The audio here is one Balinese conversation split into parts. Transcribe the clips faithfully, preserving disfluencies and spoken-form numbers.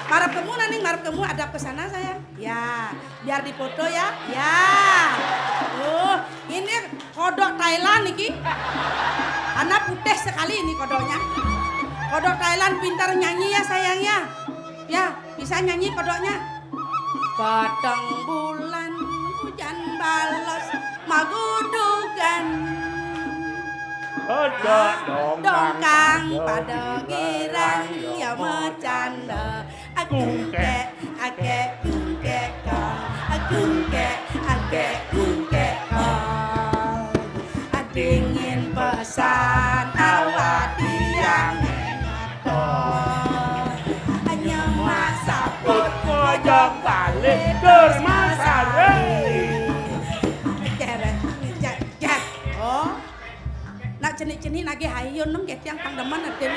Marep kemu, Naning, marep kemu, hadap ke sana, sayang. Ya, biar dipoto ya. Ya. Oh, ini kodok Thailand niki. Karena putih sekali ini kodoknya. Kodok Thailand pintar nyanyi ya, sayang ya. Ya, bisa nyanyi kodoknya. Peteng bulan hujan balas magudugan. Ada dongkang pada girang ya macanda. Agungkek, agek, gungkek, kong. Agungkek, agek, gungkek, kong. Dingin pesan awak tiang ngengat, kong. Nyemak saput ngojok balik terus masareng. Ceret, ceret, ceret. Oh. Nak cenik-cenik nagih ayun nem getiang pang demen adin.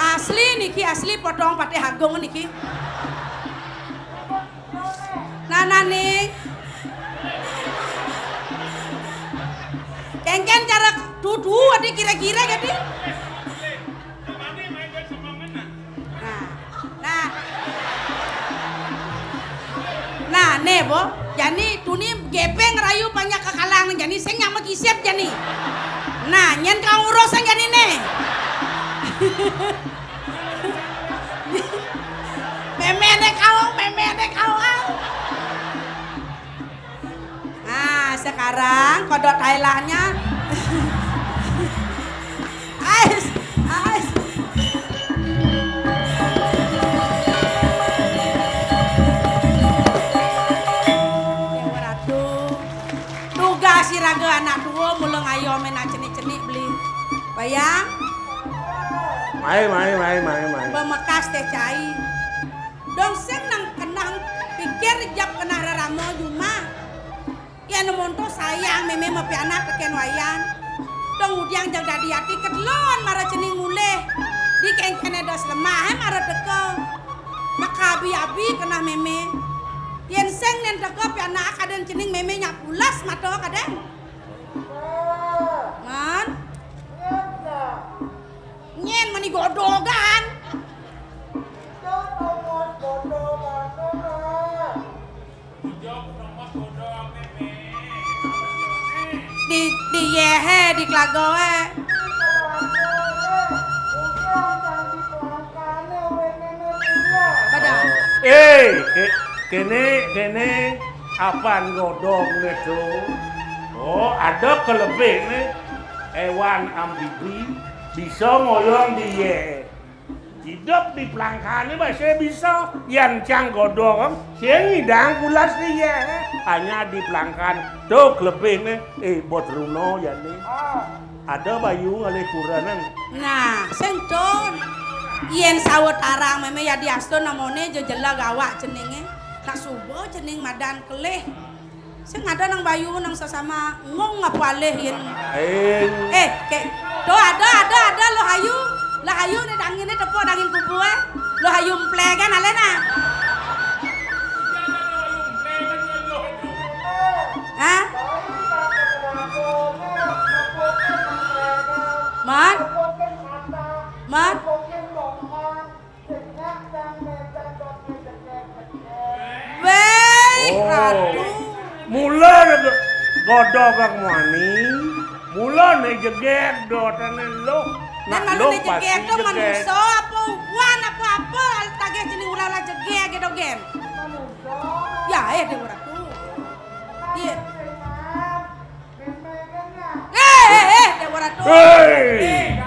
Asli niki, asli potong Patih Agung niki. Nah, nah, nih. Kengken cara dudu adi kira-kira gadi. Nah, nah. Nah, né, Bo. Jani tuni gepeng rayu banyak kekalang jani sing nyama kisip jani. Nah, nyen kau urus jani né. Mémé né kau, mémé né kau. Ah, sekarang kodok Thailandnya. Ais, ais. Dewa Ratu. Tugas si raga anak tua mula ngayo main cenik-cenik beli. Bayang. Mai, mai, mai, mai, mai. Bemekas teh cai. Dong sing nang kenang pikir jap kenah rerama jumah. Yan monto sayang mémé mapianak tekén wayan. Dong udiang jag dadi ati kedlon mara cening mulih. Di kengkene dos lemah, eh, mara teka. Makabi-abi kenah mémé. Yen sing nen teka pianak kaden cening mémé nyak pulas mata kaden. Man. Nyen meni godogan. Di, di yehe, di kelagoe. Pada. Eh, ke-, kene, kene, apan godong ne tu? Oh, ada kelebih ne. Hewan amfibi bisa ngoyong di yehe. Hidup di pelangkane masih bisa, yan cang godong, sing ngidang pulas iye. Hanya di pelangkan, tuh lebih nih, eh, bot runo ya nih. Ada bayu ngalih kuranan. Nah, sing tun. Yen sawetara mémé ya diastun namane jejela gawak jenenge. Tak suba jeneng madan kelih. Sing ada nang bayu nang sesama ngong apa alih yen. Eh. Eh, kek. Tuh ada, ada, ada lo hayu. Lah hayu ne dangin ne tepuk dangin kubu eh. Lo hayu mple kan alena. Hah? Man? Man? Wéh, oh. Ratu. Mula ne godog kang muani, mula ne jegeg dotane lo. Nak malu lo ne jegeg pasti to jegeg. Manusa apa uwan apa-apa, tagih jening ulah-ulah jegeg gitu, Gen. Ya, eh, Dewa Ratu. Iya. Eh, eh, eh, Dewa Ratu. Hei.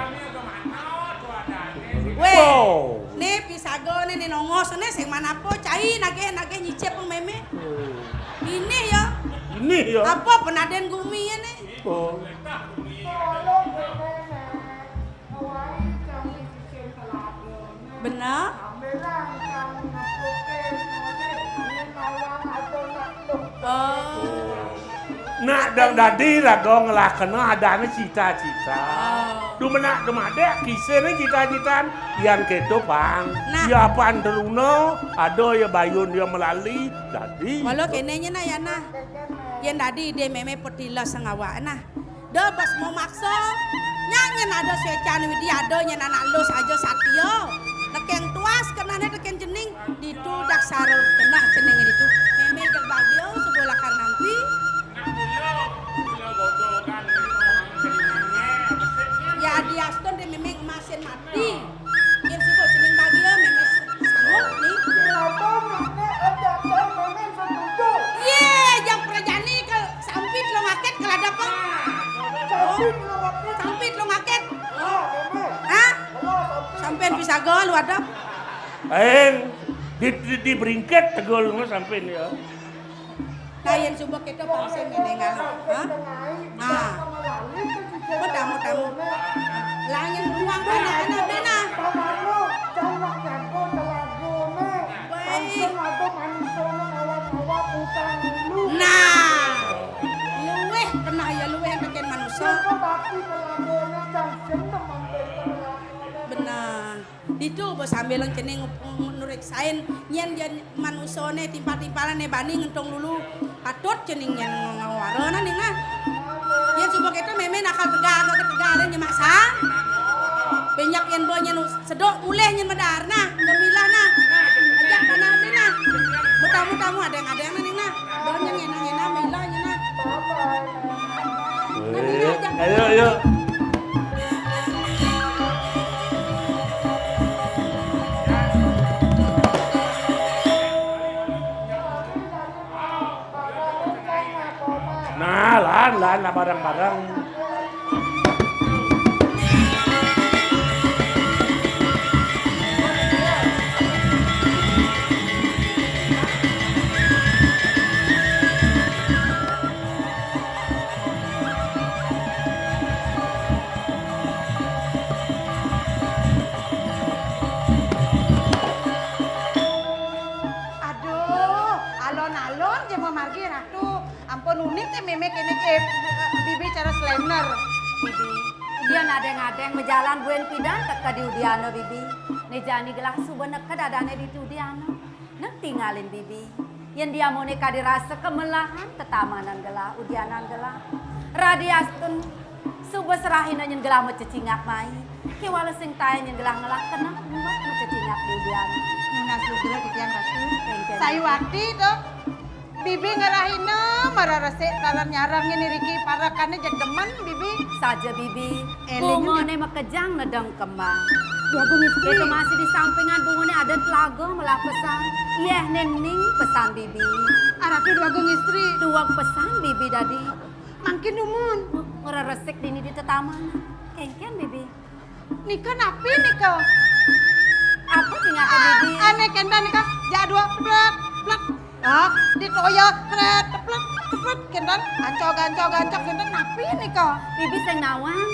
Wéh, wow. Né pisaga né, né nongos né sing manapo cai nagih, nagih nyicip pang mémé. Hmm. Ini ya. Ini ya. Apa penaden gumi ya né? Oh. Bener. Oh. Nak dang dadi raga ngelakena adane cita-cita. Oh. Dumenak dumadek kisene cita-citan yan keto pang. Nah. Ya pan teruna ada ya bayun ya melali dadi. Walau kene nye nah ya nah. Yen dadi ide mémé petila sengawak nah. Da bas mau maksa. Nyak nyen ada suecan widi ada nyen anak lu saja satia. Neke Aing di, di, di bringket tegul ngono sampean ya. Nah, yén suba kéto pang sing ngéné ngalor, ha? Nah. Tamu, tamu. Lah yén ruang kana ana déna. Baik. Nah. Luwih kenah ya luwih tekén manusa. Bener. Ditu bos sambilang cening nureksain nyén yén manusané timpal-timpalané bani ngentong lulu. Patut cening nyén ngawaranan ning nah. Yén suba kéto mémé nakal tegal ka tegal nyemak sa. Banyak yén bo nyén sedok mulih nyén medar nah, gemilah nah. Ajak tanah deh nah. Mutamu-tamu ada yang ada yang ning nah. Don nyén ngena-ngena milah nyén nah. Ayo, ayo. Nah, lan, lan, lah bareng-bareng. Aduh, alon-alon ja mamargi Ratu. Ampun unik té mémé kéné, eh, bibi cara slender. Bibi, yén adéng-adéng majalan buin pidan teka di udiana bibi. Né jani gelah suba neked adané di udiana. Nang tingalin bibi. Yén diamoné kadi rasa kemelahan tetamanan gelah, udianan gelah. Radiastun suba serahina nyén gelah macecingak mai. Kéwala sing taén nyén gelah ngelah keneh buat macecingak di udiana. Nunas lugra titiang Ratu. Kéngkén. Sayuwakti to. Bibi ngerahina mara resik taler nyarengin iriki parekané jeg demen, Bibi. Saja, Bibi. Éling bungané makejang nedeng kembang. Dwagung Istri. Itu masih di sampingan bungané ada telaga melah pesan. Yéh, néning pesan Bibi. Aratu Dwagung Istri. Duweg pesan Bibi dadi. Mangkin dumun. Ngreresik dini di tetamanan. Kéngkén, Bibi. Nika napi nika? Apa sing ngapa, Bibi? Ané kénten nika, jadwal plet, plet. Ah, ditoya plet, plet, plet, kénten, ancog, ancog, ancog, kénten, napi nika? Bibi sing nawang.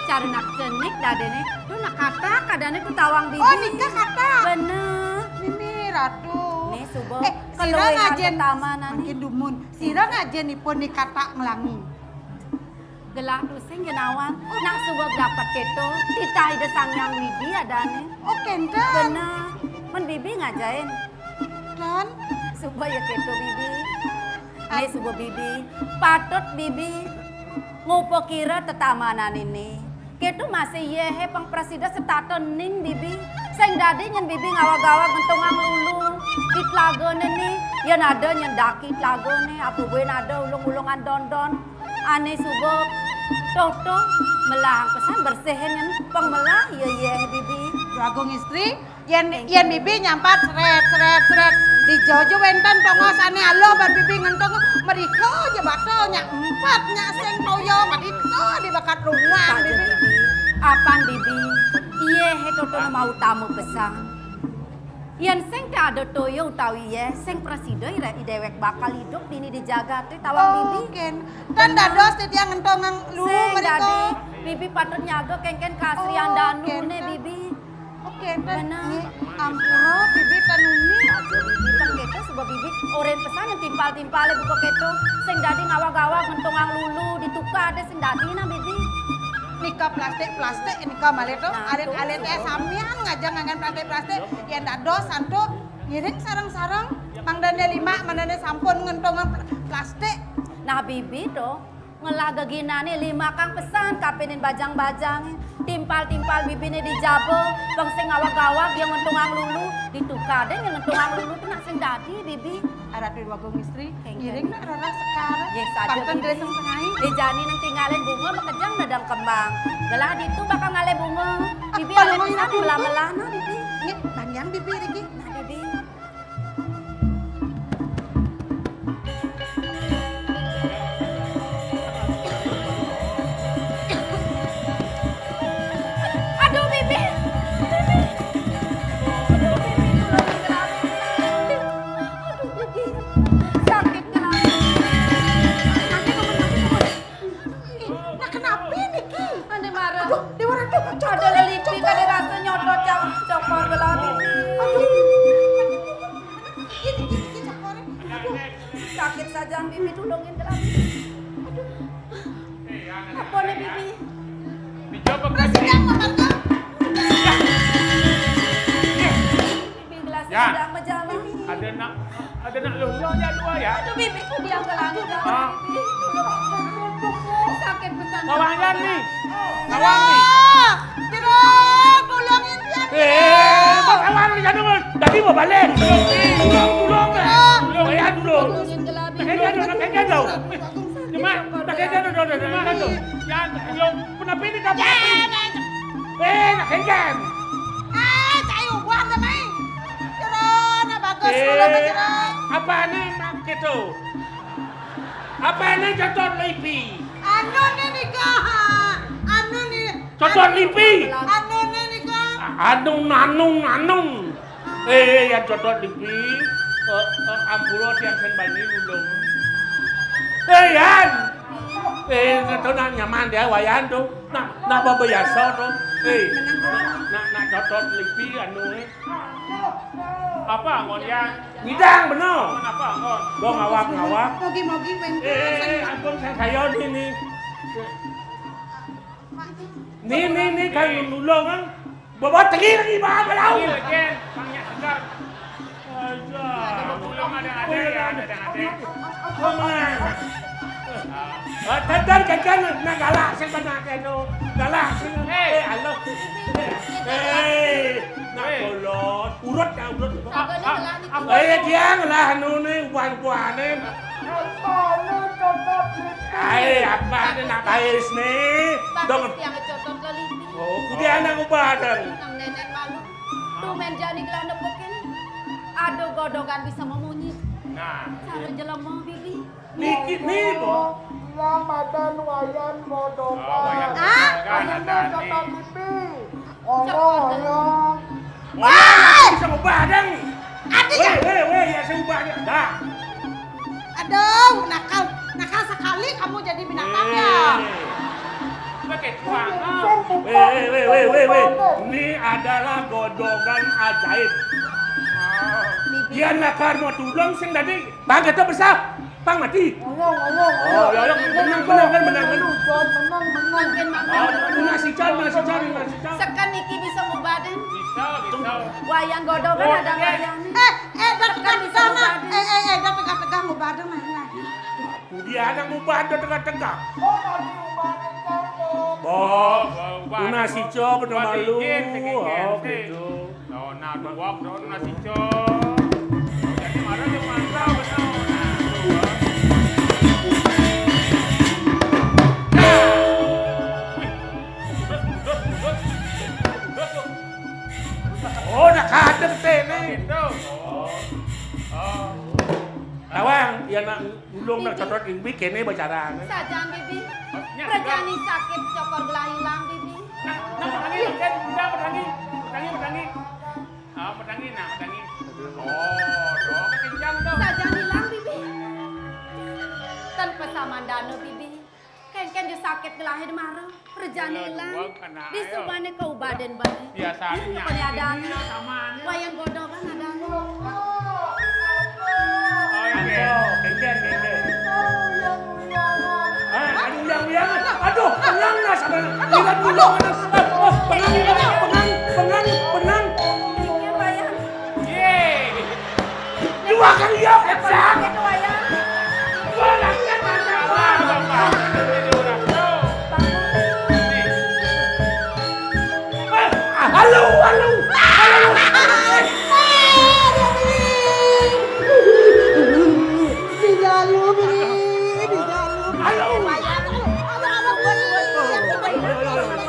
Cara nak cenik dadéné. Tuh nak katak, adané tuh tawang Bibi. Oh, nika katak. Bener. Mimi Ratu. Nih, suba. Eh, sira ngajén. Mangkin dumun. Sira ngajén ipun nika katak nglangi. Gelah tusing genawan, nak suba dapat kéto, titah Ida Sang Hyang Widi adané. Oh, kénten. Bener. Men Bibi ngajain. Dan? Suba ya kéto, Bibi. Né suba Bibi, patut Bibi ngupakira tetamanan ini. Kéto masih yéhé pang prasida setata ning Bibi. Sing dadi nyén Bibi ngawag-awag ngentungang lulu di telagané né. Yén ada nyén daki telagané, apa buin ada ulung-ulungan dondon. Ané suba, tuh, tuh, melahang pesan bersihin nyén pang melah, ya, ya, Bibi. Dwagung Istri, yén, yén Bibi nyampat, sret, sret, sret. Di jojo wénten tongos ané aluh ban Bibi ngentung, mrika ja bata, nyak empat, nyak sing toya, madita di bakat rumah, Bibi. Apan, Bibi, yéhé, tuh, tuh, mau tamu pesan. Yén sing té ada toya utawi yéh, sing prasida ira idéwék bakal idup dini di jagaté tawang Bibi. Oh, kén. Tan dados titiang ngentongang lulu mrika. Sing dadi, Bibi patut nyaga kénkén kasrian danuné, Bibi. Oh, kén. Bener. Nggih, ampura Bibi tan nuni. Aja Bibi pang kéto suba Bibi orin pesan nyén timpal-timpalé buka kéto. Sing dadi ngawag-awag ngentongang lulu di tukadé sing dadi nah Bibi. Nika plastik-plastik nika malih to. Nah, alit-alité samian ngajeng nganggén plastik-plastik. Yén dados santo ngiring sareng-sareng, mangdané lima, mangdané sampun ngentongang pl-, plastik. Nah, Bibi to, ngelah geginané lima kang pesan kapinin bajang-bajangé. Timpal-timpal Bibiné di jaba, pang sing ngawag-awag ya ngentungang lulu, di tukadé ya ngentungang lulu to nak sing dadi, Bibi. Arep di Dwagung Istri, ngiring nak rereh sekar. Nggih, saja, Bibi. Pantun dreseng tengai. Eh, jani nang tingalin bunga makejang nedeng kembang. Gelah ditu bakal ngalih bunga. Bibi alih pisan melah-melah nah, Bibi. Nggih, bandian Bibi riki. Nah, Bibi. Aduh, Bibi. Bibi. Nak, ada nak luluh ya dua ya. Aduh, bibiku bilang ke langit. Ah. Sakit pisan. Jero, tulungin ya. Eh, mau kawan di sana, Mas. Tadi mau balik. Tulung, tulung, tulung. Tulung, ya, tulung. Tulungin ke langit. Kayaknya ada, kayaknya ada. Cuma, tak kayaknya ada, ada, ada, ada. Ya, tulung. Kenapa ini kamu? Eh, nak kayaknya. Eh, cayu buah, Mai. Jero, nah bagus, eh, kalau jero. Apa nih mak gitu? Apa nih cocok lipi? Anu nih nikah. Anu nih. Cocok lipi. Anu nih nikah. Anu nanung nanung. Eh, yang cocok lipi. Eh, eh, ampura tiang sing bani nulung. Eh, Yan. Eh, itu nak nyaman dia wayan tuh. Nak, nak apa biasa tuh? Eh, nak, nak cocok lipi anu eh. Apa, Mon, ya? Ngidang, bener. Mon apa, Mon? Dong, awak, awak. Mogi-mogi, wénten. Eh, eh, eh, ampun, saya, saya ini, nih. Nih, nih, nih, kan nulung, kan? Bawa teri lagi, Bang, tahu. Iya, Jen. Bang, ya, segar. Aja. Nulung ada, ada, ya, ada, ada. Mama. Ah, dan, dan, kan, kan, nah, galak, sing banyak, kan, tuh. Galak, sing, eh, aloh. Eh, nak kolot. Urut, ya, urut. Apa, apa, apa? Eh, tiang lah, anu, nih, uban-ubané. Ae, apa nih nak bais nih? Dong. Bagus tiang cocok lho, Lipi. Oh, kudu anak ubah dong. Nang nenek malu. Tumben jani gelah nepukin. Aduh, godogan bisa memunyi. Nah. Cara jelema, Bibi. Niki nih, Bo. Iya, madan wayan godogan. Oh, wayan godogan. Ah, wayan godogan, Lipi. Olo, olo. Woi! Bisa ubah, Dang. Adi, woi, ya. Woi, woi, woi, ya, saya ubah, ya. Dah. Aduh, nakal, nakal sekali kamu jadi binatang, ya. Eh. Pakai cuangan. Woi, woi, woi, woi, woi. Ini adalah godogan ajaib. Bibi. Dia nakal mau tulung sing tadi. Bang, kita besar. Bang, mati. Ngomong, ngomong, ngomong. Oh, ya, ya. Menang, menang, kan, menang, kan. Menang, menang. Makin, makin. Oh, menang si Cal, menang si Cal, menang si Cal. Sekan niki bisa ngubahin. Bisa, bisa. Wayang godogan ada wayang. Eh, eh, dak, dak, dak, eh, eh, eh, dak tegak-tegak ngubahin, nah, nah. Dia ada ngubah, dak tegak-tegak. Oh, ngubahin, Cal. Bo, oh, ngubahin. Menang si Cal, bener malu. Buat izin, izin, oh, izin. Gitu. Daun aduak, daun nasi cok. Jadi marah yang mantap, benar. Nah. Wih, udut, udut. Udut tuh. Oh, udah kadek téh, Neng. Gitu. Oh. Oh. Tawang, ya nak. Ulung nak cocok, Bibi kéné bacaraan. Sajan, Bibi. Rejani sakit cokor gelah ilang, Bibi. Nah, nah, pedangi, pedangi, pedangi, pedangi, pedangi. Ah, pedangi, nah, pedangi. Oh, doa kencang tuh. Sajan ilang, Bibi. Tanpa samandana, Bibi. Kénkén ja sakit gelahé marang. Rejani ilang. Disubané kaubadan baé. Biasané. Wayang godogan adané. Oh, iya. Kénkén, kénkén. Ah, aduh, uyang, uyang. Aduh, pengang dah sampai. Lihat dulu, aduh. Eh, eh, pengang, pengang, pengang, pengang. Iya, Bayang. Yeay. Dua kali ya, Kecang. Dua kali ya, Kecang. Eh, halo, halo, halo. Di dalam, di dalam. Halo. Halo, halo, halo.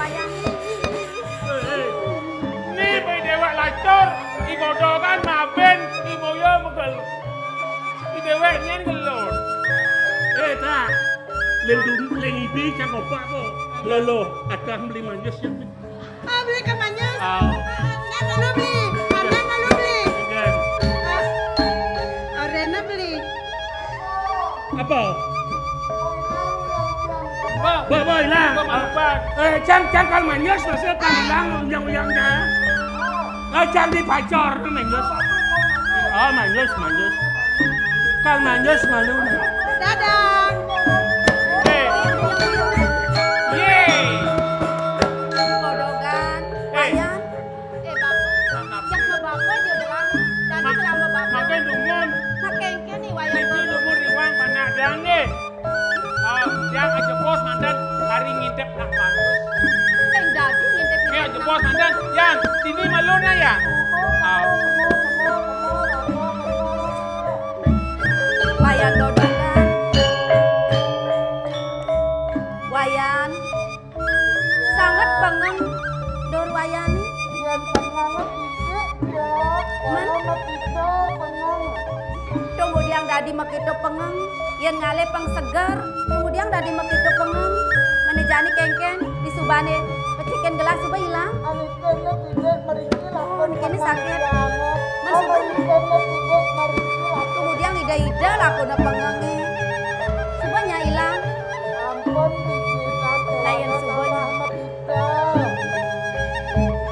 Ni pai déwék lacur, i godogan mabin, i moyo megel. I déwék nyén gelur. Eh, tak. Lén dulu, lén ibi, cang opak ko. Lolo, ada beli manjus ya. Ah, beli ke manjus. Ah. Ah, nang lalu beli. Ah, nang lalu beli. Iya. Ah, Arena beli. Apa? Bah, bah, bah, ilang. Bah, bah, bah. Eh, cang, cang, kal manjus, masih kal ilang, uyang-uyang dah. Eh, cang di pacor, manjus. Oh, manjus, manjus. Kal manjus, malu. Dadah. Eh. Yeay. Godogan, eh. Ayan. Eh, Bapak. Yang mau Bapak aja udah lama. Tadi mak-, kelama Bapak. Makanya dungun. Nggih. Ah, Yang ajebos manten kari ngintip nak manus. Sing dadi ngintip. Nggih, ajebos manten. Yang, dini maluné, Yang. Ah. Wayan Godongan. Wayan. Sanget pengeng, Dur Wayan. Yén pengeng titik, ya. Men? Pengeng titik, pengeng. Tumudiang dadi makita pengeng, yén ngalih pengseger, tumudiang dadi makita pengeng. Mené jani kénkén, disubané pecikin gelah suba ilang. Ané kéné titik mriki lakon. Oh, kéné sakit. Men suba. Ané kéné titik mriki lakon. Tumudiang ida-ida lakona pengengé. Suba nya ilang. Ampun, Riki, lain suba nya.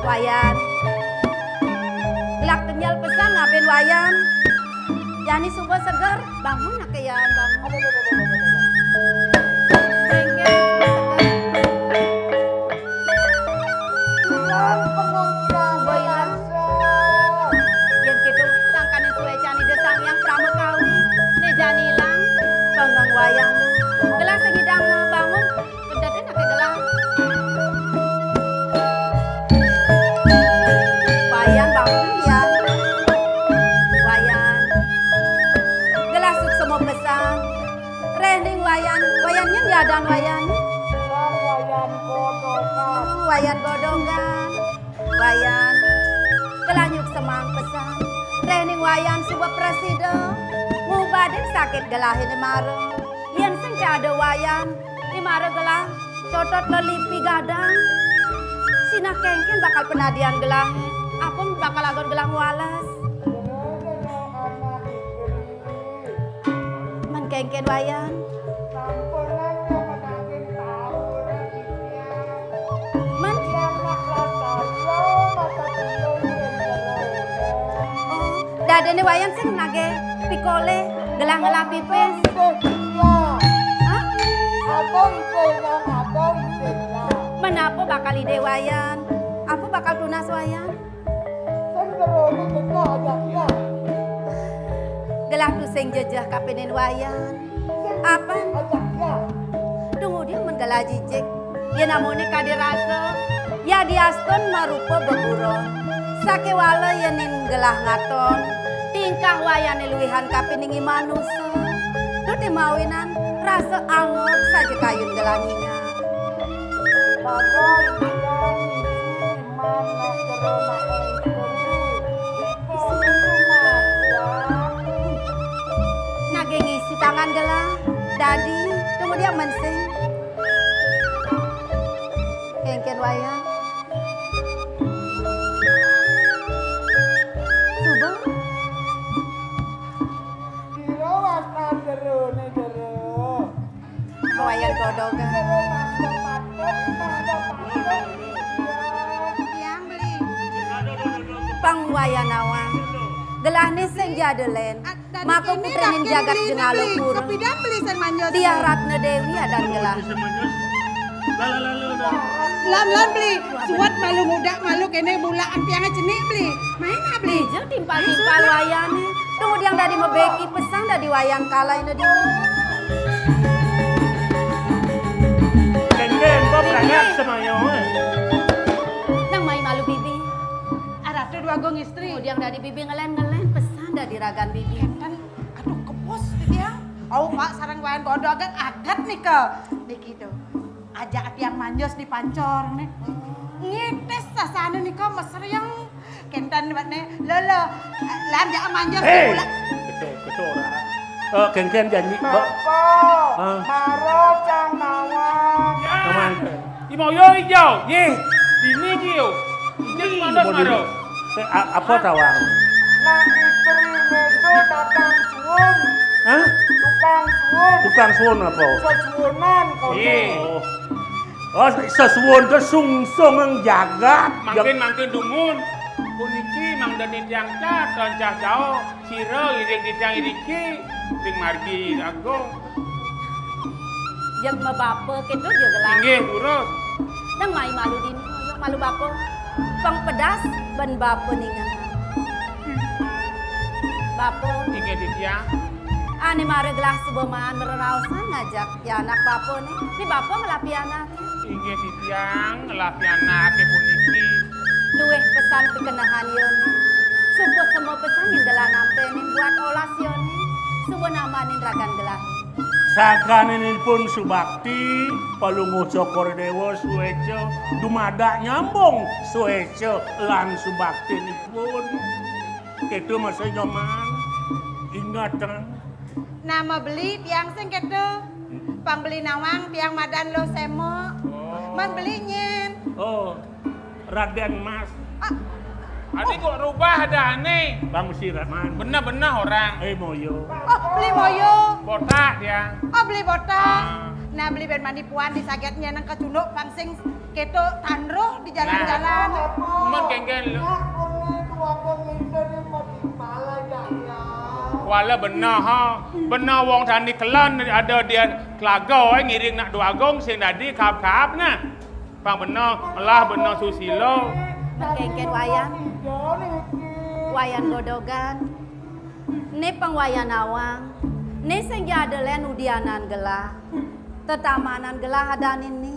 Wayan. Gelak kenyel pesan ngabin Wayan. Jani suba seger, bangun nak Yan, bangun. Aduh, aduh, aduh, aduh, aduh. Bengkeh, seger. Ilang pengong ilang. Suba ilang. Yén kéto sangkané suécan Ida Sang Hyang Pramakawi, né jani ilang, pengeng Wayan. Gelah sing ngidang bangun. Kedadin aké gelah. Wayan bangun, Yan. Wayan. Gelah suksma pesan. Réh ning Wayan. Wayan nyén diadan Wayan. Wayan Godongan. Wayan Godongan. Wayan. Gelah nyuksma pesan. Réh ning Wayan suba prasida. Ngubadin sakit gelahé né mara. Yén sing té ada Wayan, né mara gelah cotot lelipi gadang. Sinah kénkén bakal penadian gelahé. Apa bakal agon gelah ngwales? Men kénkén Wayan. Men. Oh, dadiné Wayan sing nagih pikolih gelah ngelah pipis. Hah? Men apa bakal idih Wayan? Apa bakal tunas Wayan? Gelah tusing jejeh kapining Wayan. Apan? Tunggu dia men gelah jijik. Yén amoné kadi rasa, yadiastun marupa beburon. Sakéwala yén gelah ngaton, tingkah Wayané luihan kapining i manusa. Nuti mawinan rasa angob saja kayun gelah nyingak. Naging isi tangan gelah, dadi, tunggu dia mensing. Kénkén Wayan. Suba. Jero wastan jeroné jero. Wayan Godongan. Tiang beli. Pang Wayan awang. Gelahné sing jada lén. Maka putraning jagat Jengala Pura. Tiah Ratna Déwi adan gelah. Lan, lan, beli. Suwet malu ngudak, malu kéné bulaan tiangé cenik, beli. Main ah, beli. Ija timpal-timpal Wayané. Tunggu tiang dadi mabéki pesan dadi Wayan kalainé dini. Kénkén, kok banget semaya, eh. Nang mai malu bibi. Ah, Ratu Dwagung Istri. Tunggu tiang dadi bibi ngelén-ngelén pesan dadi ragan bibi. Kénten, aduh, kepus tiang. Au, Pak, sareng Wayan Godongan aget nika. Niki to. Ajak tiang manjos di pancor né. Ngitis sasané nika mesriyeng. Kénten wetné, lho, lho. Lan jak manjos. Hei! Kula. Betul, betul ora. Eh, kénkén janji, Mbak. Bapak, hah? Mara cang nawang. Nawang. Imoyo ijo, nggih. Dini iki yo. Ijin mandos mara. Eh, a-, apa tawang? Nah, istri medo datang suwun. Hah? Tukang suwun. Tukang suwun apa? Sesuwunan kono. Nggih. Oh. Oh, sesuwun ke sungsung ing jagat. Mangkin-mangkin dumun. Puniki mangda titiang cat, tansah cao, sira iring titiang iriki, ring margi agung. Jeg mabapa kéto ja gelah. Inggih, durus. Nang mai malu dini, malu bapa. Pang pedas ban bapa ningeh. Bapa. Inggih, titiang. Ané mara gelah suba maan mreraosan ngajak pianak bapané. Né bapa ngelah pianak. Inggih titiang ngelah pianake puniki. Luwih pesan pikenehan yone. Sumput sema pesan ngelah nampenin buat olas yone. Suba namanin ragan gelah. Saganinipun subakti, Palungguh Cokor Dewa sueca, dumadak nyambung sueca lan subaktinipun. Keto masa nyoman. Ingetang. Nama beli tiang sing keto. Pang beli nawang tiang madan lo semo. Oh. Man beli nyen. Oh, Raden Mas. Ah. Adi kok rubah ada ane? Bang Siraman. Bener-bener orang. Eh, Moyo. Oh, beli Moyo. Botak dia. Oh, beli botak. Ah. Nah, beli ben mandi puan di sagetnya nang kecunduk pang sing keto tandruh di jalan-jalan. Nah. Mun kengken lu. Wala bener ha. Bener wong tani kelon ada dia telaga, eh, ngiring nak dua agung sing dadi kap-kap nah. Pang bener, lah bener susila. Kengken Wayan. Wayan Godogan. Né pang Wayan nawang. Né sing jada len udianan gelah. Tetamanan gelah adané né.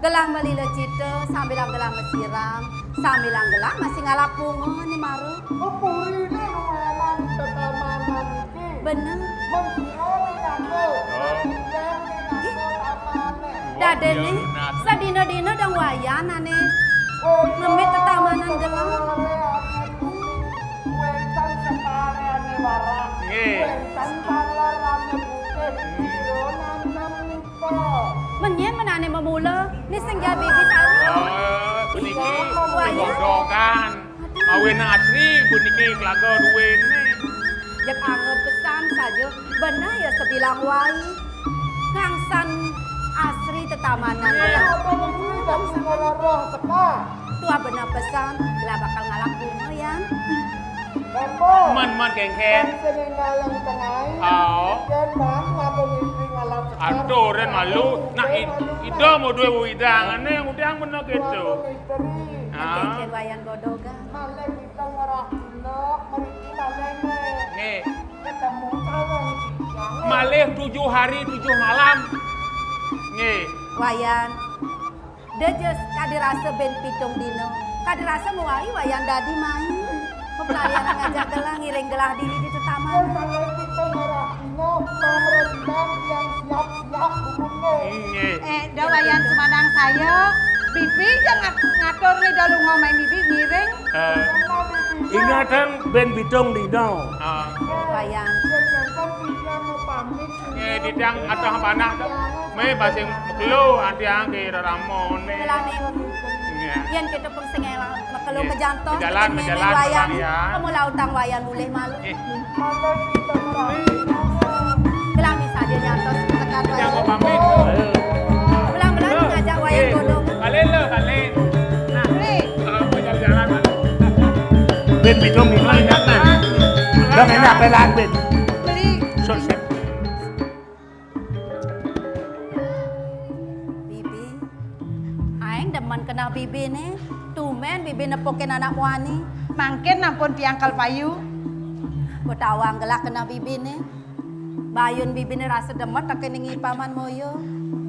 Gelah malila cita, sambilang gelah masiram, sambilang gelah masih ngalap bunga né mara. Oh, purine lumayan tetamanan iki. Bener. Mung sira ning aku. Oh. Ning aku tamane. Dadene, sadina-dina dong Wayan ané. Oh, ngemit tetamanan gelah. Wénten sekare ane warah. Nggih. Wénten talar ane putih. Sira nanem Menyen menané memula, né sing jaya bibi sari. Oh, puniki Wayan. Godogan. Awena asri puniki kelaga duwene. Jek anggep pesan saja, bener ya sebilang wai. Kangsan asri tetamanan. Iya. Apa mesti jam sekolah roh teka? Tuah bener pesan, lah bakal ngalap bunga, Yan. Men, men, kengken. Aduh, ren malu. Nak i-, ida mau duwe widangane, udang bener gitu. Ah. Kengken Wayan Godogan. Nggih. Malih tujuh hari, tujuh malam. Nggih. Wayan. Dejes kadi rasa ben pitung dina. Kadi rasa mawai Wayan dadi mai. Pepelarian ngajak gelah ngiring gelah dini di tetaman. Inggih. Eh, da Wayan sumandang saya. Bibi ja ngat-, ngatur ni da lunga mai bibi ngiring. Eh, ingatan ben pitung dina. Ah. Wayan. Eh, titiang atah panah. Me basing mekelo, atiang ke reramone. Kelane. Iya. Yen kita pun sing ela mekelo ke jantos, bejalan, bejalan, Wayan. Iya. Kamu lautang Wayan boleh malu. Eh. Kelami saja nyantos tekan Wayan. Yang mau pamit. Belang-belang ngajak Wayan eh, godong. Kalian lah, kalian. Nah, eh, mau jalan-jalan, Pak. Ben, bidung, bidung, ingat, nah. Udah, ini apa lagi, Ben? Beli. Sukses. Bibi, aing demen keneh bibi né. Tumben bibi nepukin anak muani. Mangkin ampun tiang kal payu. Betawang gelah keneh bibi né. Bayun bibi né rasa demen tekening I Paman Moyo.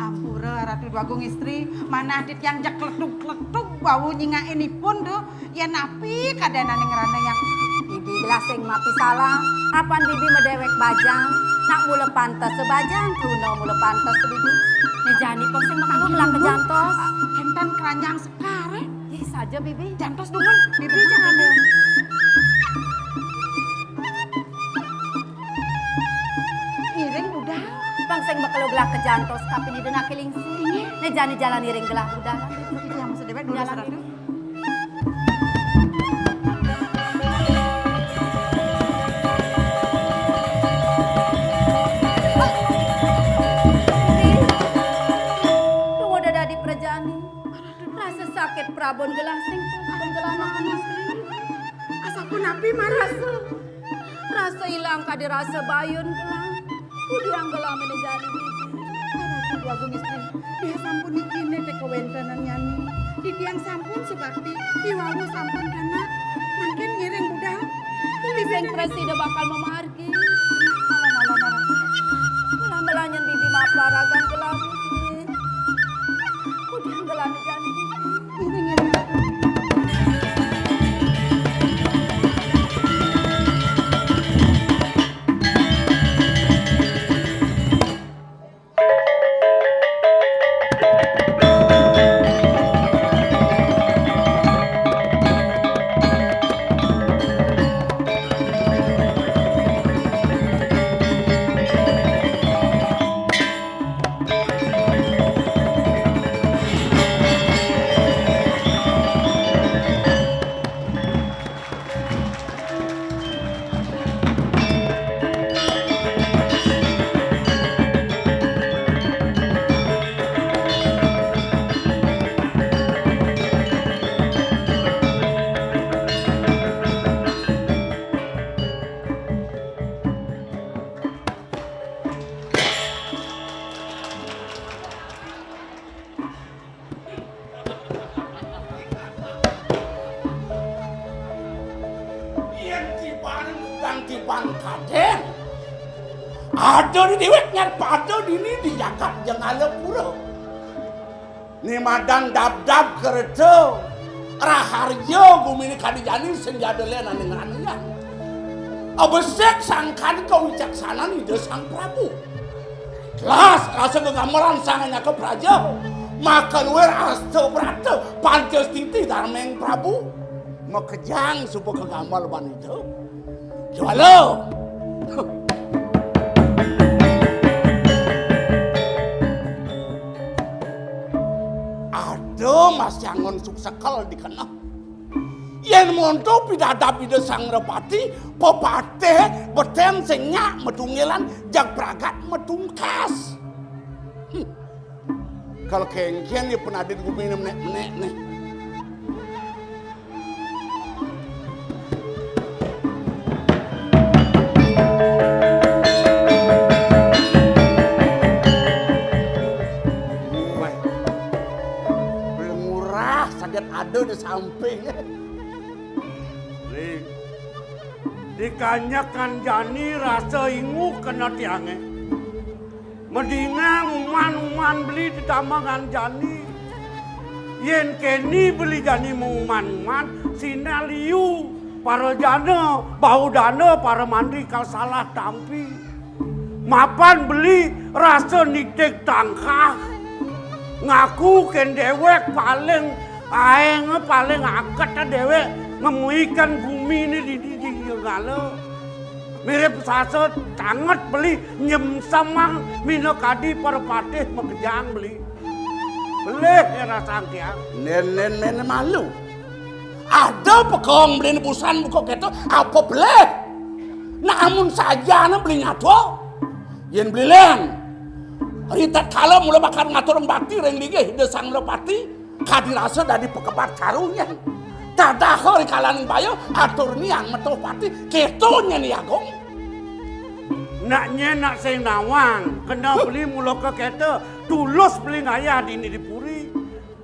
Ampura Ratu Dwagung Istri, manah dit yang jek kletuk-kletuk bau nyingakin ipun tuh. Yen napi kadénané ngrana yang bibi gelah sing mapi salah, apan bibi madéwék bajang, nak mula pantes bajang, kruna mula pantes bibi. Né jani pun sing metu gelah ke jantos. Kénten keranjang sekar, eh. Ih, saja bibi. Jantos dumun, bibi jangan. Ngiring budal. Pang sing mekelo gelah ke jantos, tapi di dena kiling sih. Né jani jalan ngiring gelah budal. Itu yang maksud déwék dulu. Jalan satu. Ini. Tunggu udah dadi prajani. Rasa sakit prabon gelah sing prabon gelah anak istri. Asapun api marasa. Rasa ilang kadi rasa bayun gelah. Udiang gelah méné jani bibi. Ratu Dwagung Istri, dia sampun niki né té kawéntenan nyani. Titiang sampun subakti, I Wawu sampun kanak. Mangkin ngiring budal. Sing prasida bakal mamargi. Tanggalane jani. Yen tiban, kang tiban kadén. Ada di déwék nyar pada dini di jagat Jengalapura. Né madan dabdab kerta raharja guminé kadi jani sing jada lén ané ngranayang. Abesik sangkan kawicaksanan Ida Sang Prabu. Jelas rasa gegamelan sang anyaka praja. Maka luir asta brata panca stiti darmeng Prabu. Makejang suba kagamel ban Ida. Jwala. Ada masih angon suksekel di keneh. Yén monto pidadab Ida Sang Nrapati, pepatih betén sing nyak matunggilan, jag pragat matungkas. Hmm. Kal kéngkén ya penadit guminé menék-menék né. Wéh, murah saget ada di samping. Ling, di kanjekan jani rasa ingu kena tiangé. Madingang uman-uman beli di tambangan jani. Yén keni beli jani mauman-uman, sinah liu para jana, bau dana, para mantri kal salah tampi. Mapan beli rasa nitih tangkah. Ngaku kén déwék paling aéng, paling aget déwék ngemuykan guminé di, di, di, di ngala. Mirib sasa tanget beli nyemsemang minakadi parapatih makejang beli. Belih ya rasang tiang. Nén, nén, nén malu. Ada pekong beli nebusan buka kéto, apa belih? Namun sajana beli nyata. Yén beli lén. Ritatkala mula bakal ngatur bakti ring linggih Ida Sang Nrapati, kadi rasa dadi pakebat karunyang. Tadaha ri kalaning baya atur niang metuh pati, kéto nyén Agung. Nak nyén nak sing nawang, kena beli mula ka kéto, tulus beli ngayah dini di puri.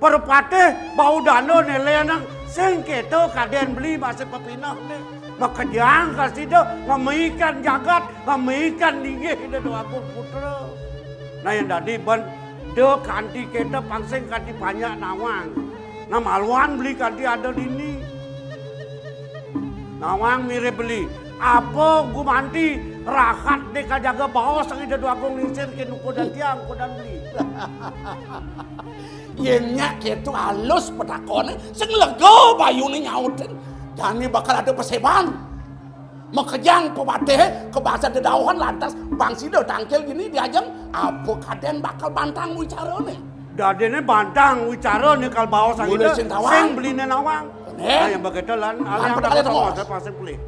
Parapatih bau dana né lénang sing kéto kadén beli masih pepinehné. Makejang ka sida ngemaikan jagat, ngemaikan linggih Ida Déwa Agung Putra. Nah, yén dadi ban da kanti kéto pang sing kanti panjak nawang. Nah, maluan beli kanti ada dini. Nawang mirib beli. Apa gumanti rahat dé kajaga baos Ida Déwa Agung Lingsir kén ukodan tiang, ukodan beli. Yén nyak kéto alus patakoné, sing lega bayuné nyautin. Jani bakal ada paséban. Makejang pepatihé kabasa dedauhan lantas bang sida tangkil dini di ajeng apa kadén bakal bantang wicarané. Dadiné bantang wicarané kal baos Ida, sing tawang. Sing beliné nawang. Nah, yén begitu lan, lan alih pang sing pelih.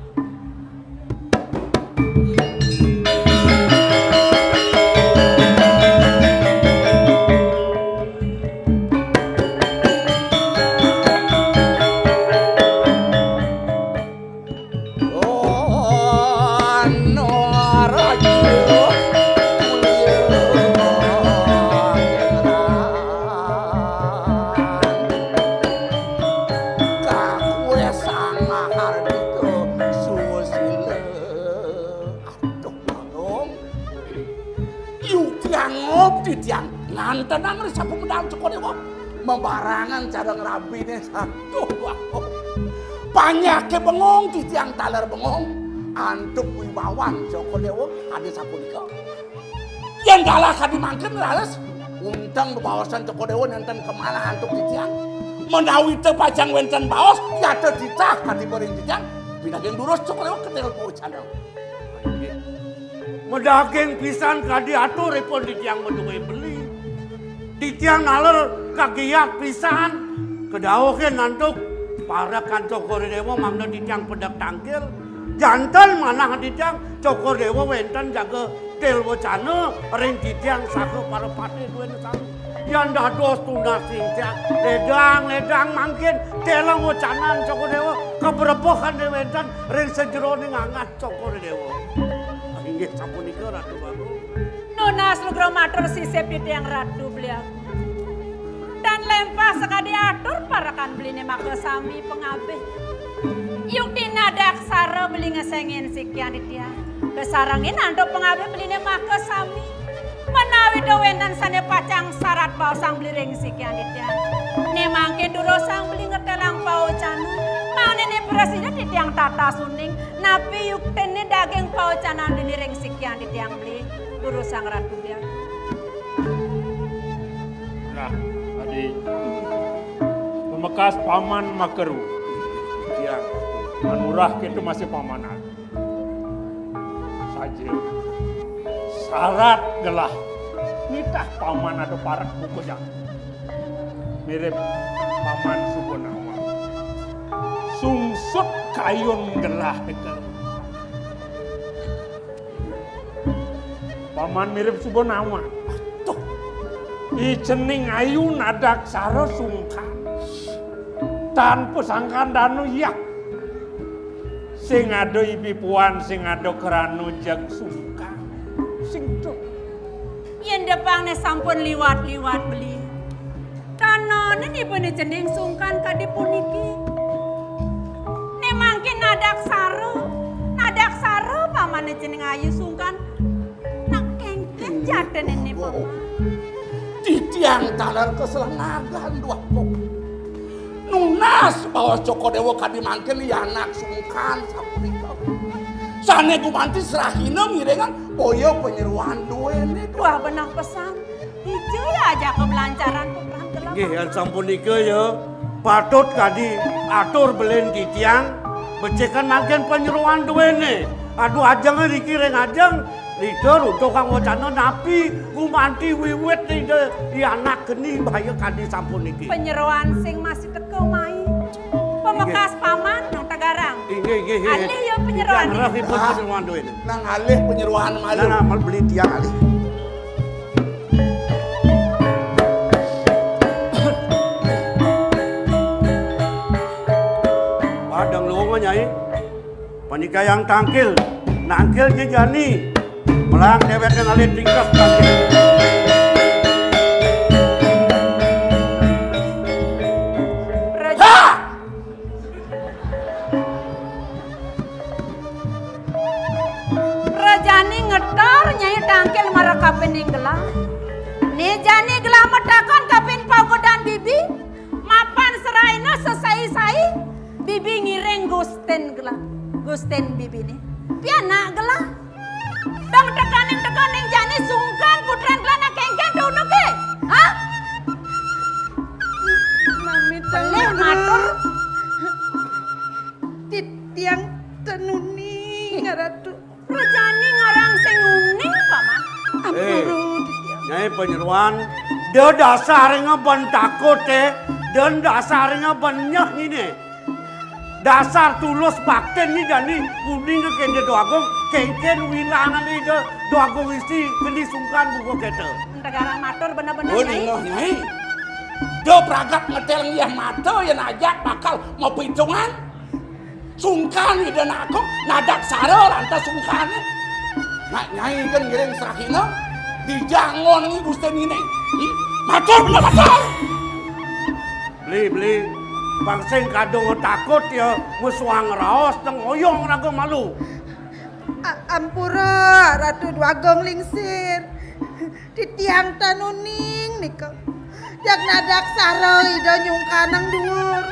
Aduh, Agung. Yu tiang ngop di tiang. Ngantenang ri sapu medal cokor ya, Wong. Mabarangan cara ngrabiné, aduh, wah. Panyaké bengong, titiang taler bengong. Antuk wibawan Cokor Déwa kadi sapunika. Yén dalah kadi mangkin, raris unteng bebaosan Cokor Déwa nénten kamanah antuk titiang. Menawi té pacang wénten baos, yata titah kadi ring titiang. Pinaging durus Cokor Déwa ketél pocana. Inggih. Madaging pisan kadi aturipun titiang madué beli. Titiang naler kagiat pisan. Kadauhin antuk parekan Cokor Déwa mangda titiang pedek tangkil. Janten manah titiang Cokor Déwa wénten jaga til wacana ring titiang saha para patih duéné sami. Yan dados tunas titiang, ledang-ledang mangkin téla wacanan Cokor Déwa, kabrebehan wénten ring sajeroning angat Cokor Déwa. Inggih sapunika, Ratu Bagong. Nunas lugra matur sisip titiang Ratu Beli Agung. Tan lempah sakadi atur parekan beliné makasami pangabih. Yukti nadaksara beli ngeséngin sikian titiang. Kasarengin antuk pangabih beliné makasami. Menawi to wénten sané pacang sarat baosang beli ring sikian titiang. Né mangkin durusang beli ngetélang pawacana. Mangdané prasida titiang tatas uning. Napi yuktiné daging pawacanan beli ring sikian titiang beli. Durusang Ratu Beli Agung. Nah, adi. Pamekas paman makaru. Iya, manurah kita masih paman. Saja. Sarat gelah. Nitah paman ada parak buku jang. Mirip paman Subonawa. Sungsut kayun gelah dekel. Paman mirip Subonawa. Tuh. I cening ayu nadaksara sungkan. Tanpa sangkan danu, iya. Sing ada ibi puan, sing ada kerana jag sungkan. Sing tuh. Yén depangné sampun liwat-liwat beli. Tanané nipun cening sungkan kadi puniki. Né mangkin nadaksara, nadaksara pamané cening ayu sungkan. Nak kéngkén jatine né paman. Titiang taler kaselenagan duaku. Nunas baos Cokor Déwa kadi mangkin anak sungkan sapunika. Sané gumanti serahina ngiringan boya panyeroan duéné. Wah, benah pesan. Dija ya ajaka blancaran putran gelem. Nggih, yan sampunika ya patut kadi atur belin titiang becikan mangkin panyeroan duéné. Aduh, ajeng riki ring ajeng, Ida runtuh kang wacana napi gumanti wiwit Ida i anak geni bahaya kadi sampuniki. Panyeroan sing masih teka mai. Pamekas paman nang tagarang. Inggih, inggih, inggih. Alih ya panyeroan. Titiang rerehipun panyeroan duéné. Nang alih panyeroan malu. Nah, nah, mal beli tiang alih. Padang luwung, Nyai. Panikayang tangkil, nangkil jejani. Melang déwék ngalih tingkah tangkil. Raja. Rajani ngetor Nyai tangkil mara kapining gelah. Né jani gelah matakon kapin pagodan bibi, mapan seraina sesai-sai, bibi ngiring gustin gelah. Gustin bibiné. Pianak gelah. Dong tekaning-tekaning jani sungkan putran gelah nak kéngkén tunuké. Hah? Nami pelih matur. Titiang ten uning, Ratu. Rajani ngarang sing uning, Paman. Ampura, eh, titiang. Nyai panyeroan, da dasar ngeben takut, eh. Dan dasar ngeben nyeh ngini. Dasar tulus baktin ni jani uning ke Ida Déwa Agung, kéngkén wilangan Ida Déwa Agung isi geni sungkan buka kéto. Negara matur bener-bener, Nyai. Nyai. Da pragat ngetél ngiah mata yén ajak bakal mapitungan. Sungkan Ida Déwa Agung, nadaksara lantas sungkané. Nak Nyai kan ngiring serahina, dijangon ni gustininé. Hmm? Matur bener matur. Beli, beli. Pang sing kadung takut ya, musuhang raos, teng oyong raga malu. A-, ampura, Ratu Déwa Agung Lingsir. Titiang tan uning nika. Jak nadaksara Ida nyungkanang duur.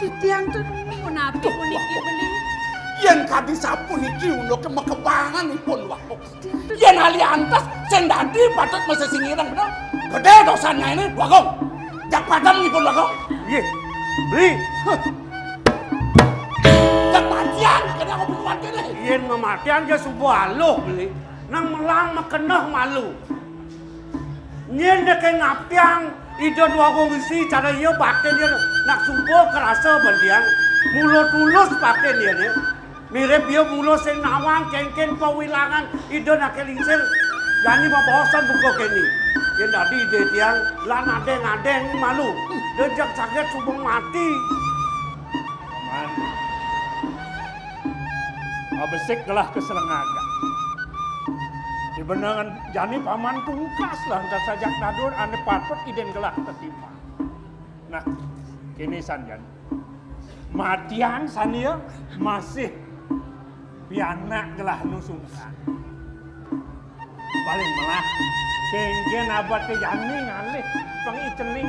Titiang to punapi puniki beli. Yén kadi sapuniki unduké makebangan ipun, Wak. Yén aliantes sing dadi patut masesingirang, bener. Gedé dosanné ini, Bagong. Jak padem ipun, Bagong. Iya. Beli. Huh. Jak matian, kadang aku buat ini. Yén mamatian ya suba aluh, Beli. Nang melang makeneh malu. Nyén dék ngaptiang Ida Dwagung Isi cara iya baktin iya nak suba karasa bantian. Mula tulus baktin iya né. Mirip iya mula sing nawang kéngkén pawilangan Ida Naké Lingsir. Jani mabaosan buka kéné. Yén dadi Ida tiang lan adéng-adéng malu. Déjak saget suba mati. Paman. Abesik gelah keselengagan. Di benengan jani paman tungkas lah antar sajak nadur ané patut idin gelah tetimpal. Nah, kini sanjan. Matian sania masih pianak gelah nu sungkan. Paling melah, kéngkén abad té jani ngalih pangicening.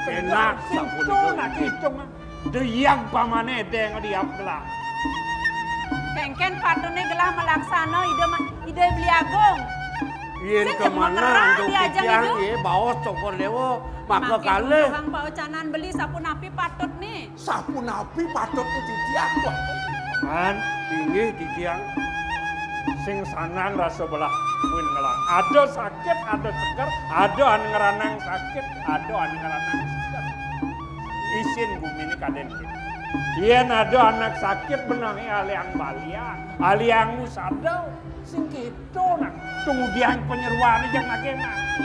Enak, sampun itu. Nak hitung, ah. Déyag pamané déng diap gelah. Kéngkén patuné gelah malaksana Ida ma-, Ida Beli Agung. Yén sing kémanah jemut terang antuk di ajeng titiang, Ida. Nggih, baos Cokor Déwa, maka mangkin kalih. Unduhang pawecanan beli sapunapi patutné. Sapunapi patutné titiang, Wak? Man, inggih titiang. Sing sanang rasa belah buin ngelah. Ada sakit, ada seger, ada anu ngranang sakit, ada anu ngranang seger. Isin guminé kadén kéné. Yén ada anak sakit benahi aliang balian, aliang usada, sing kéto nah. Tunggudian panyeruané jak maké mati.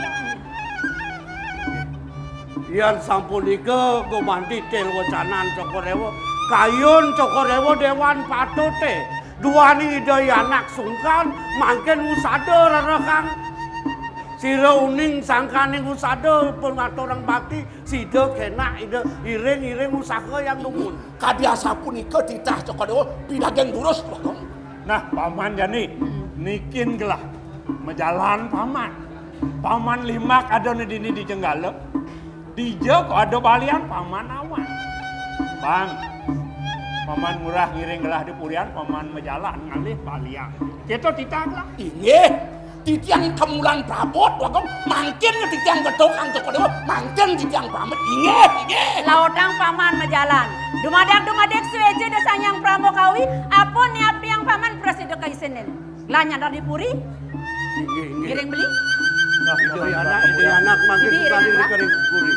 Yén sampunika gumanti til wecanan Cokor Déwa, kayun Cokor Déwa déwan patuté. Duaning Ida anak sungkan, mangkin usada rerehang. Sira uning sangkaning usada pangaturang bakti, sida kénak Ida iring-iring usaha yang dumun. Kadi asapunika titah Cokor Déwa pidaging durus, Bagong. Nah, paman jani, nikin gelah majalan paman. Paman limak ada né dini di Jenggala. Dija kok ada balian paman awan. Bang, paman murah ngiring gelah di purian, paman majalan ngalih balian. Kita titah gelah. Inggih. Titiang kemulan prabot, Bagong, mangkin titiang gedhong antuk Déwa, mangkin titiang pamit. Inggih, inggih. Lautang paman majalan. Dumadak-dumadik suéja da Sang Hyang Parama Kawi, apun niap tiang paman prasida kaisinin. Lah nyandar di puri. Inggih, inggih. Ngiring beli. Nah, Ida anak, Ida anak mangkin. Ibi, sekali Ida anak. Di kering puri.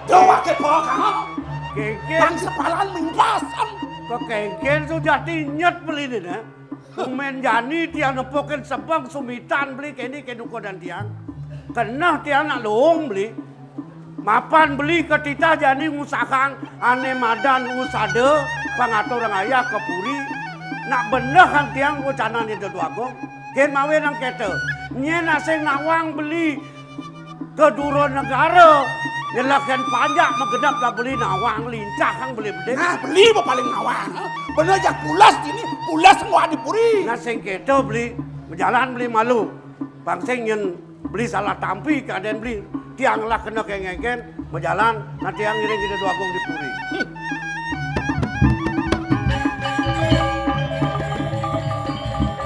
Duh, waké bawa kamu. Kéngkén. Bang sepalan mingpasan. Kekéngkén sudah tinyet beli dina. Kumén jani tiang nepukin sebeng sumitan beli kéné ké dukudan tiang. Keneh tiang nak luung beli. Mapan beli ka titah jani ngusahang ané madan usada pangaturang ayah ka puri. Nak benehang tiang ucanan Ida Dwagung. Kén mawinan kéto. Nyén asing nawang beli ka dura negara. Nyelehang panjak magenep lah beli nawang lincahang beli beding. Nah, beli ba paling nawang, ha? Beneh jak pulas dini, pulas ngwak di puri. Nah, sing kéto beli, majalan beli malu. Pang sing nyén beli salah tampi kadén beli. Tiang lah kena kéngkén, majalan, nah tiang ngiring Ida Dwagung di puri. Hmm.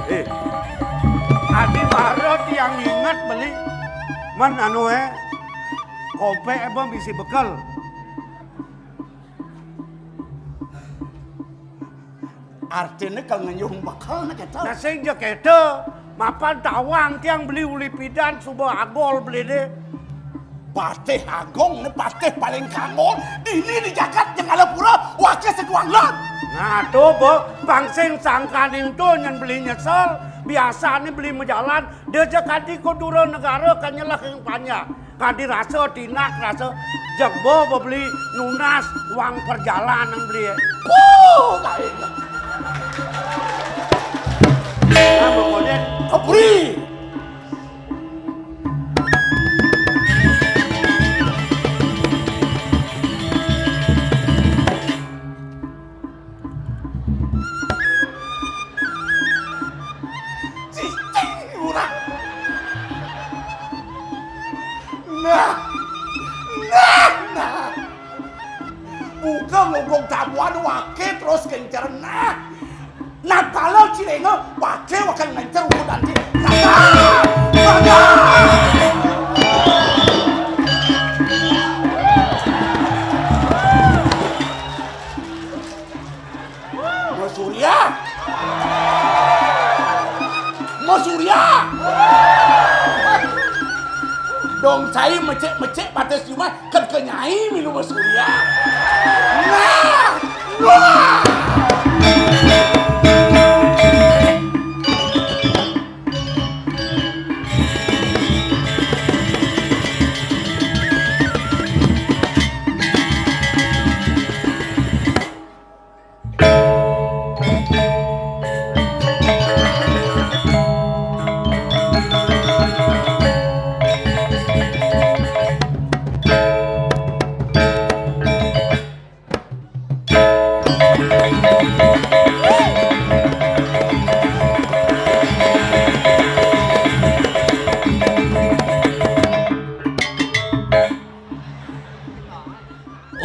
Eh, adi mara tiang inget beli, men anu, eh, kompék, eh, bang bisi bekel. Artiné ka ngenyuh bekel né kéto. Nah, sing ja kéto, mapan tawang tiang beli uli pidan suba agol beli dé. Patih Agung né patih paling kangol, dini di jagat Jenggala Pura, waké seduang lan. Nah, to, Bo, pang sing sangkaning to nyén beli nyesel, biasané beli majalan, dia ja kadi ka dura negara ka nyelehang panjak. Kadi rasa tinak, rasa jegba bebeli nunas uang perjalanan beli. Puh, kain. Nah, pokoknya kebri. Wan waké terus gencer nah. Natala cilénga waké waké ngencer wudan ci. Raga! Raga! Mas Surya. Mas Surya. Dong cai mecek-mecek batas jumah. Kan ke nyai minum Mas Surya. Nah. Wah.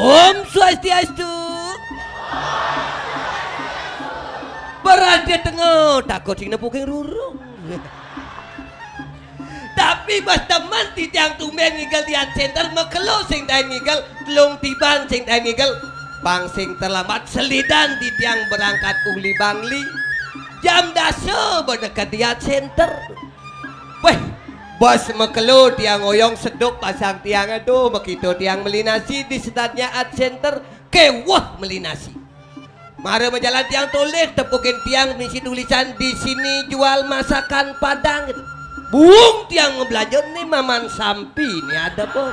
Om Swastiastu. Berada tengah takut sing nepuking ruru. Tapi bas temen titiang tumbén ngigel di Art Center, makelo sing taén ngigel, telung tiban sing taén ngigel, pang sing terlambat selidan titiang berangkat uli Bangli. Jam dasa beneket di Art Center. Wéh, bas makelo tiang ngoyong seduk pasang tiang, aduh, makita tiang meli nasi di sedatnya Art Center, kéweh meli nasi. Mara majalan tiang tolih, tepukin tiang misi tulisan, "Di sini jual masakan Padang," gitu. Buung tiang mablanja, né maman sampi, né ada, Bung.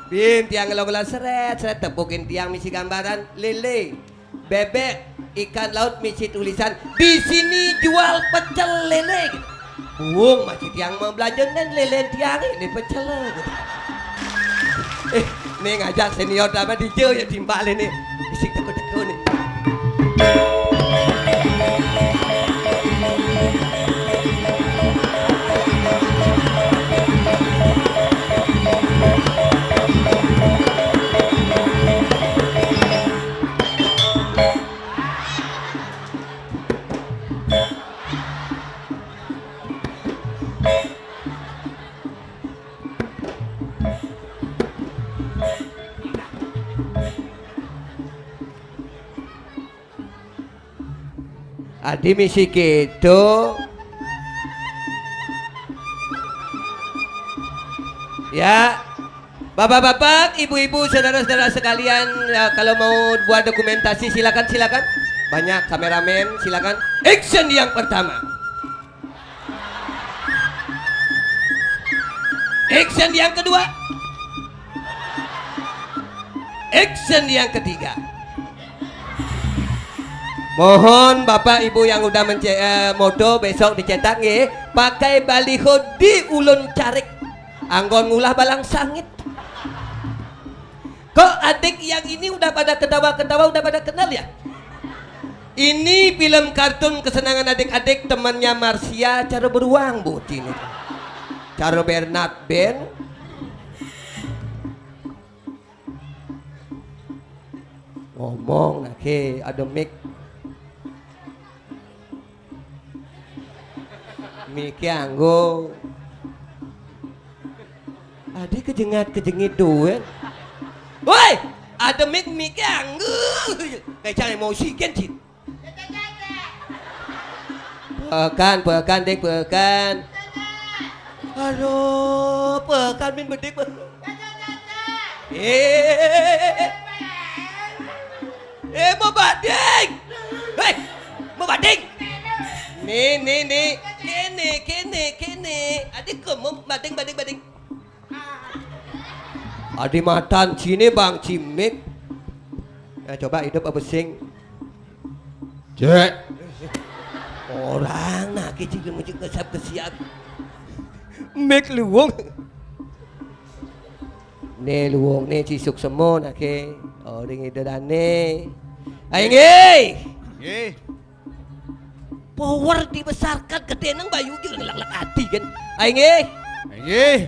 Bin tiang ngelong-ngelong, seret, seret, tepukin tiang misi gambaran, lélé, bébék, ikan laut misi tulisan, "Di sini jual pecel lélé," gitu. Buung masih tiang mablanja, né lélé tiang, né pecel, gitu. Eh, né ngajak senior tambah dija ya timpalé né. Bisi teka-teka né. Adi misi kéto. Ya, bapak-bapak, ibu-ibu, saudara-saudara sekalian, ya, kalau mau buat dokumentasi, silakan, silakan. Banyak kameramen, silakan. Action yang pertama. Action yang kedua. Action yang ketiga. Mohon Bapak Ibu yang udah mence-, eh, moto besok dicetak nggih, pakai baliho di ulun carik. Anggon ngulah balang sangit. Kok adik yang ini udah pada ketawa-ketawa, udah pada kenal ya? Ini film kartun kesenangan adik-adik, temannya Marsha, cara beruang bocil ini. Cara Bernard Ben. Ngomong nah, ke, ada mic. Mic-é anggo. Adi kejengat-kejengit duén. Woi, ada mic, mic-é anggo. Kayak jangan emosi kan, Cin. Pekan, pekan, Dik, pekan. Aduh, pekan, min bedik, pekan. Eh, eh, eh, eh, eh. Eh, mau bading. Hei, mau bading. Nih, nih, nih. Kéné, kéné, kéné. Adik, kok mau bading, bading, bading. Adi matan sini, Bang Cimik. Ya, coba hidup apa sing? Cek. Orang nah, kecil mesti kesap kesiap. Mik luwung. Né luwung né cisuk semu nah, ke. Oh, ring ida dané. Ayo, nggih. Nggih. Power dibesarkan, gedé nang bayu jur ngelak-lak ati kan. Ayo, nggih. Nggih.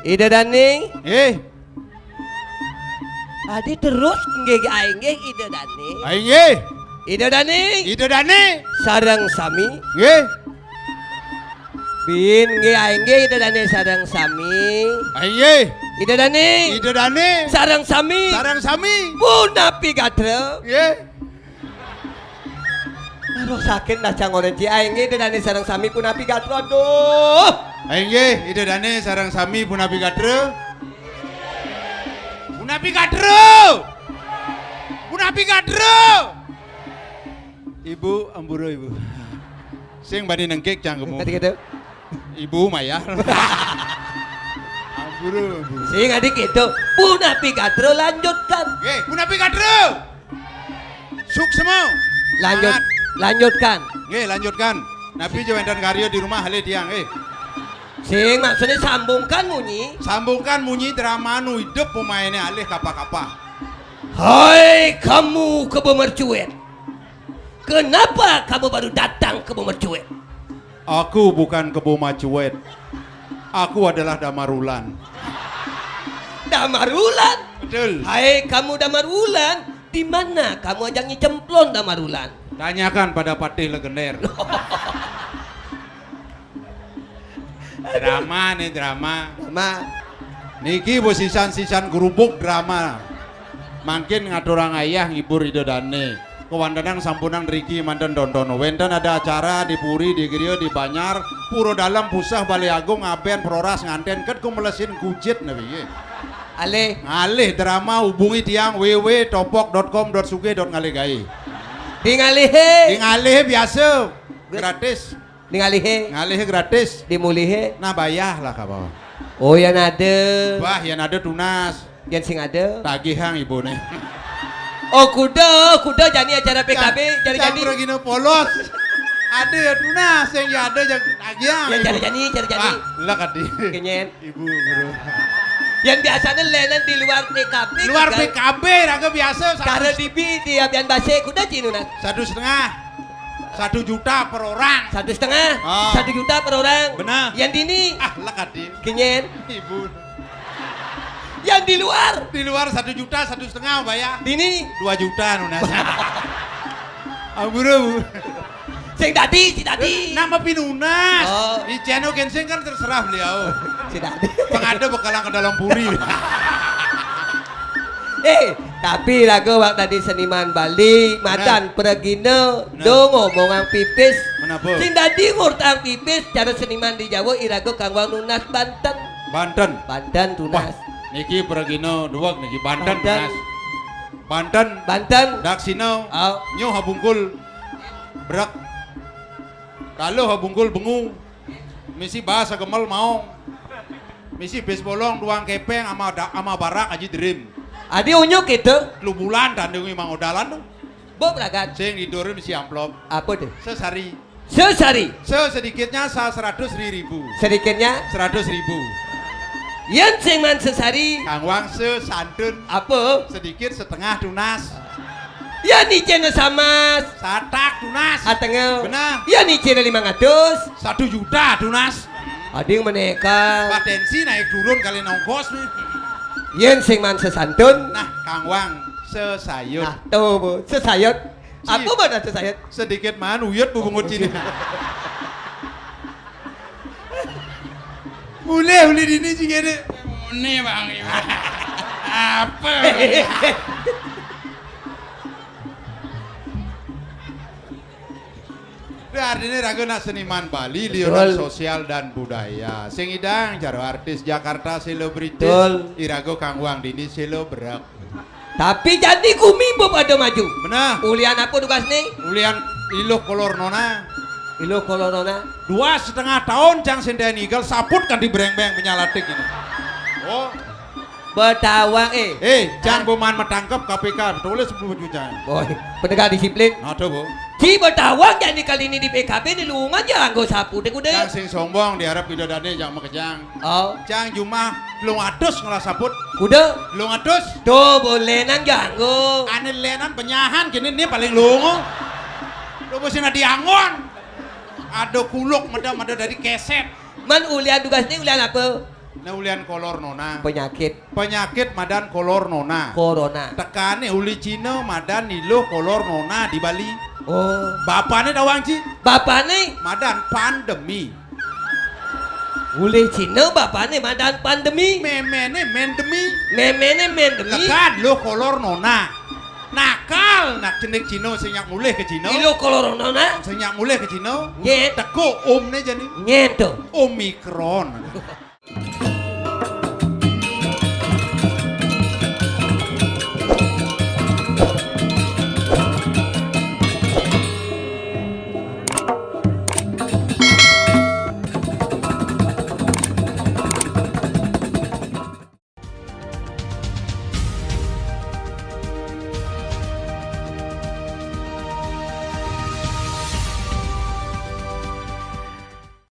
Ida dané. Nggih. Adi terus nggih, ainggih Ida Dane. Ainggih. Ida Dane. Ida Dane. Sareng sami. Nggih. Bin nggih, ainggih Ida Dane sareng sami. Ainggih. Ida Dane. Ida Dane. Sareng sami. Sareng sami. Punapi gatra? Nggih. Aduh, sakit dah cang orang ci. Ainggih Ida Dane sareng sami punapi gatra? Aduh. Ainggih Ida Dane sareng sami punapi gatra? Punapi gatra? Punapi gatra? Ibu, ampura, Ibu. Sing bani nengkik cangkemmu. Tadi gitu. Ibu mayar. Ampura, ampura. Sing adik itu. Punapi gatra, lanjutkan. Nggih, punapi gatra? Suksma. Lanjut, semangat. Lanjutkan. Nggih, lanjutkan. Napi ja wénten karya di rumah, alih tiang, nggih. Sing maksudnya sambungkan munyi. Sambungkan munyi drama nu idup pemainnya alih kapah-kapah. Hai kamu kebo mercuet. Kenapa kamu baru datang kebo mercuet? Aku bukan kebo macuet. Aku adalah Damarulan. Damarulan? Betul. Hai kamu Damarulan, di mana kamu ajang nyicemplon Damarulan? Tanyakan pada Patih Legender. Drama nih, drama. Drama. Niki bos sisan-sisan gerubuk drama. Mangkin ngaturang ayah ngibur Ida Dane. Kawéntenan sampunang riki manten tonton. Wénten ada acara di Puri, di Griya, di Banjar, Pura Dalem, Puseh, Balé Agung, Abén, Proras, Nganten, ket ku melesin gujit napi nggih. Alih. Ngalih drama, hubungi tiang w w w topok dot com dot sugih dot ngalih gaé. Di ngalihe. Di ngalih biasa. Gratis. Di ngalihe. Ngalih gratis. Di mulihe. Nah, bayah lah ka bawah. Oh, yén ada. Wah, yén ada tunas. Yén sing ada. Tagihang ibune. Oh, kuda, kuda jani acara P K B, jani, jani. Pragina polos. Ada ya tunas, sing ya ada jang tagihang. Ya, jani, jani, jani, jani. Wah, lek adi. Kenyen. Ibu guru. Yén biasane lénan di luar P K B. Luar P K B raga biasa. Cara dibi di abian base kuda ci nunas. Satu setengah. Satu juta per orang. Satu setengah. Oh. Satu juta per orang. Benar. Yén dini. Ah, lek adi. Kenyen. Ibu. Yén di luar. Di luar satu juta, satu setengah bayar. Dini. Dua juta nunas. Ampura, Bu. Sing dadi, sing dadi. Nama pinunas. Oh. Di channel Kensing kan terserah beliau. Sing dadi. Pengada bekalan ke dalam puri. Eh, tapi raga wak tadi seniman Bali, madan pragina, do ngomongang pipis. Menapa? Sing dadi ngurtang pipis, cara seniman di Jawa iraga kangwang nunas banten. Banten. Banten tunas. Wah, niki pragina duweg niki banten tunas. Banten. Banten. Daksina. Au. Nyuh habungkul. Brek. Kaluh habungkul bengu. Misi bas sagemel maong. Misi bis bolong duang kepeng ama da-, ama barak aji drim. Adi unyuk itu. Telu bulan tandingi mangodalan tu. Buk ragat. Sing didurin misi amplop. Apa tu? Sesari. Sesari. Se sedikitnya sa seratus ri ribu. Sedikitnya? Seratus ribu. Yén sing man sesari. Kangwang sesantun. Apa? Sedikit setengah tunas. Yén icéna samas. Satak tunas. Atengel. Benar. Yén icéna limang atus. Satu juta tunas. Ading menéka. Patensi naik turun kali nongkos nih. Yén sing man sesantun. Nah, kangwang sesayut. Nah, tuh, Bu. Sesayut. Apa mana sesayut? Sedikit man uyut bubungut cini. Mulai, mulai dini sih gini. Ini, Bang, Ibu. Apa? Nah, artinya raga nak seniman Bali, betul. Lionan sosial dan budaya. Sing idang, jaro artis Jakarta, selebritis. Betul. Iraga kangwang dini, selebrek. Tapi jani gumi bub ada maju. Benar. Ulian apa tugas ni? Ulian iluh kolor nona. Iluh kolor nona. Dua setengah tahun cang sendai nigel saput kan di breng-breng penyalatik ini. Oh. Betawang, eh. Eh, cang beman matangkep K P K, tulis sepuluh juta. Boy, penegak disiplin. Ada, Bu. Ci betawang jani kali ini di P K B ni lungan ya anggo sapu dek udah. Cang sing sombong diharap Ida Dane jang makejang. Oh. Cang jumah telung atus ngelah saput. Kuda? Telung atus. Tuh, boleh nang janggo. Ane lenan penyahan kini ni paling lungo. Tuh besi na diangon. Ada kuluk meda-meda dari keset. Man ulian tugas ni ulian apa? Nah, ulian kolor nona. Penyakit. Penyakit madan kolor nona. Corona. Tekané uli Cina madan Nilo kolor nona di Bali. Oh. Bapané tawang ci? Bapané? Madan pandemi. Uli Cina bapané madan pandemi. Méméné mendemi. Méméné mendemi. Lekad lo kolor nona. Nakal nak cenik Cina sing nyak mulih ka Cina. Nilo kolor nona. Sing nyak mulih ka Cina. Nyén. Teka umné jani. Nyén to? Omikron.